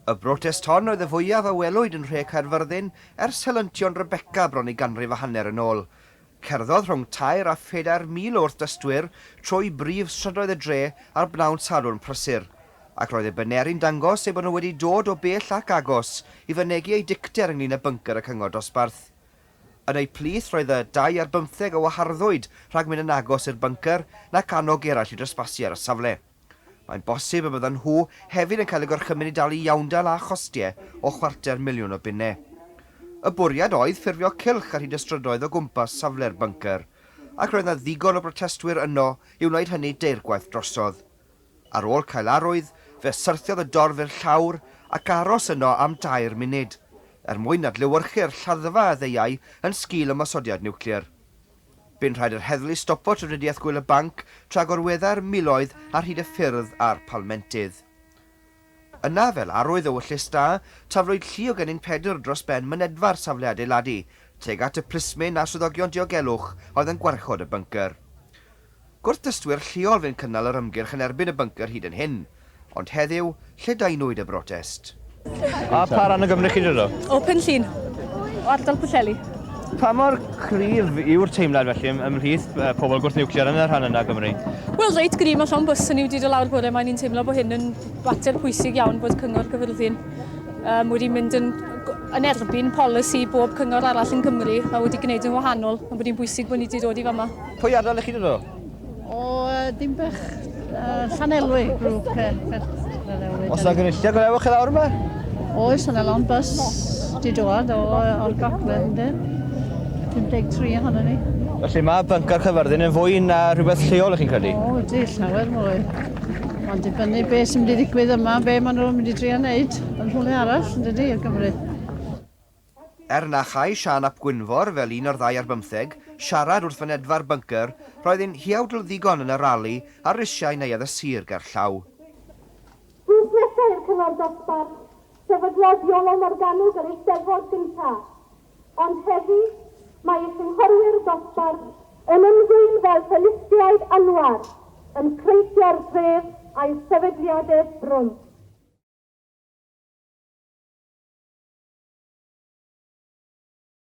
Y brotest hon oedd y fwyaf a welwyd yn nhre Caerfyrddin ers helyntion Rebecca bron i ganrif a hanner yn ôl. Cerddodd rhwng 3 a 4,000 o wrthdystwyr trwy brif strydoedd y dre ar bnawn Sadwrn prysur, ac roedd eu baneri'n dangos eu bod nhw wedi dod o bell ac agos i fynegi eu dicter ynglŷn â byncer y Cyngor Dosbarth. Yn eu plith roedd y dau ar bymtheg a waharddwyd rhag mynd yn agos i'r byncer nac annog eraill i dresbasu ar y safle. Mae'n bosib y byddan nhw hefyd yn cael eu gorchymyn i dalu iawndal a chostiau o chwarter miliwn o bunnau. Y bwriad oedd ffurfio cylch ar hyd y strydoedd o gwmpas safle'r bunker, ac roedd 'na ddigon o brotestwyr yno i wneud hynny deirgwaith drosodd. Ar ôl cael arwydd, fe syrthiodd y dorf i'r llawr ac aros yno am dair munud, er mwyn adlewyrchu'r lladdfa a ddeuai yn sgil ymosodiad niwclear. Bu'n rhaid i'r heddlu stopo trafnidiaeth Gŵyl y Banc tra gorweddai'r miloedd ar hyd y ffyrdd a'r palmentydd. Yna, fel arwydd o ewyllys da, taflwyd llu o gennin Pedr dros ben mynedfa'r safle adeiladu, tuag at y plismyn a swyddogion diogelwch oedd yn gwarchod y bunker. Gwrthdystwyr lleol fu'n cynnal yr ymgyrch yn erbyn y bunker hyd yn hyn, ond heddiw, lledaenwyd y brotest. A pa ran o Gymru chi'n dod o? O Pen Llŷn, o ardal Pwllheli. Pa mor cryf yw'r teimlad felly ymhlith pobl gwrth-niwclear yn y rhan yna o Gymru? Wel, reit gryf, mae llond bws yn ni wedi dod lawr bore 'ma, ni'n teimlo bod hyn yn fater pwysig iawn bod Cyngor Caerfyrddin um, wedi mynd yn, yn erbyn polisi bob cyngor arall yn Cymru a wedi gwneud yn wahanol, ond bod hi'n bwysig bod ni wedi dod i fama. Pwy ardal ych chi'n dod o? O Dinbych, Llanelwy, grŵp Llanelwy. Os yna gynulliad go lew chi lawr yma? Oes, yna lon bus di dod o, o'r gogledd, ynddi. 53 ohono ni. Felly mae bunker Caerfyrddin yn fwy na rhywbeth lleol, ych chi'n credu? O, ydy, llawer mwy. Mae'n dibynnu beth sy'n mynd i ddigwydd yma, be maen nhw'n mynd i drio wneud yn rhywle arall, yn dydy, o Gymru. Er na chai Siân ap Gwynfor, fel un o'r ddau ar bymtheg, siarad wrth fynedfa'r bunker, roedd hi'n huawdl ddigon yn y rali ar risiau Neuadd y Sir gerllaw. Fis nesa i'r Cyngor Dosbarth, sefydlodd Iolo Morganwg yr Eisteddfod gynta'. Ond heddi, mae y cynghorwyr dosbarth yn ymddwyn fel Philistiaid anwar, yn creithio'r dref a'i sefydliadau brwnt.